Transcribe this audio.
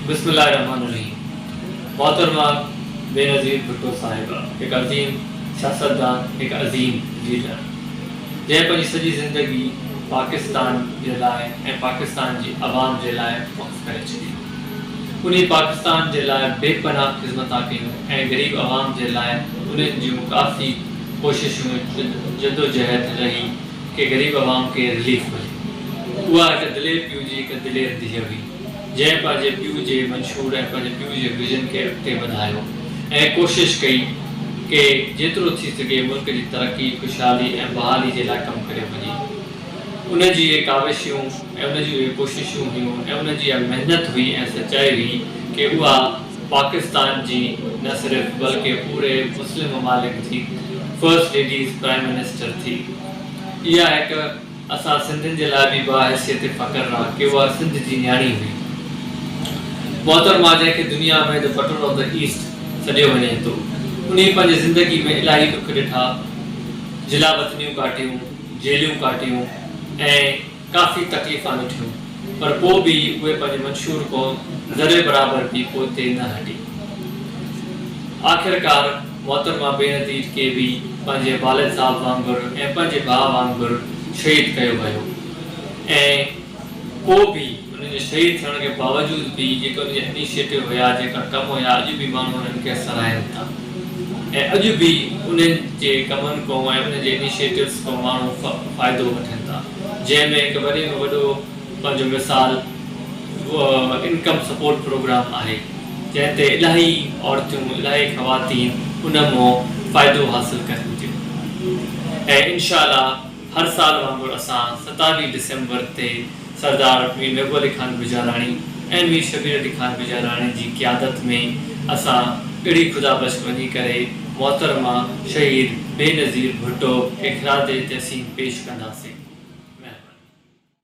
بسم الله الرحمٰن الرحيم محترمه بينظير ڀٽو صاحبه هڪ عظيم سياستدان هڪ عظيم ليڊر جنهن پنهنجي سڄي زندگي پاڪستان جي لاء ۽ پاڪستان جي عوام جي لاء وقف ڪري ڇڏي انهي پاڪستان جي لاء بي پناهه خذمتان ڪيون ۽ غريب عوام جي لاء انهن جون ڪافي ڪوششون جدوجهد رهي ڪي غريب عوام کي رليف ملي. اها هڪ دلير پيء جي هڪ دلير ڌيء هئي، جنهن پنهنجي پيء جي منشور ۽ پنهنجي پيء جي ويزن کي اڳتي وڌايو ۽ ڪوشش ڪئي ڪي جيترو ٿي سگهي ملڪ جي ترقي، خوشحالي ۽ بحالي جي لاء ڪم ڪريو وڃي. ان جي اهي ڪاوشيون ۽ ان جون اهي ڪوششون هيون ۽ ان جي اها محنت هئي ۽ سچائي هئي ڪي اها پاڪستان جي نه صرف بلڪه پوري مسلم ممالڪ جي فرسٽ ليڊيز پرائم منسٽر ٿي. اها هڪ اسان سنڌين جي لاء به باحيثيت فخر را ڪي اها سنڌ جي نياڻي هئي. محترمه جنهن کي دنيا ۾ The Butter of the East سڏيو وڃي ٿو. انهي پنهنجي زندگي ۾ الاهي ڏک ڏٺا، جلاوطنيون ڪاٽيون، جيلون ڪاٽيون ۽ ڪافي تڪليفان ڏٺيون پر پوء به اهي پنهنجي منشور کان ذري برابر به پوئتي نه هٽي. آخرڪار محترمه بينظير کي به پنهنجي والد صاحب وانگر ۽ پنهنجي ڀاء وانگر شهيد ڪيو ويو ۽ پوء به انهن جي شهيد ٿيڻ کي باوجود به جيڪي انهن جا انيشيٽو هيا جيڪا ڪم هيا اڄ به ماڻهو انهن کي ساراهين ٿا ۽ اڄ به انهن جي ڪمن کان ۽ انهن جي انيشيٽوز کان ماڻهو فائدو وٺن ٿا. جنهن ۾ هڪ وڏي ۾ وڏو پنهنجو مثال انڪم سپورٽ پروگرام آهي جنهن تي الاهي عورتون الاهي خواتين ان مون فائدو حاصل ڪرين ٿيون ۽ انشاء الله هر سال وانگر اسان 27 ڊسمبر تي سردار مير محبوب علي خان بجاراڻي ۽ مير شبير علي خان بجاراڻي جي قيادت ۾ اسان ڳڙهي خدا بخش وڃي ڪري محترمه شهيد بينظير ڀٽو کي خراج تحسين پيش ڪنداسين.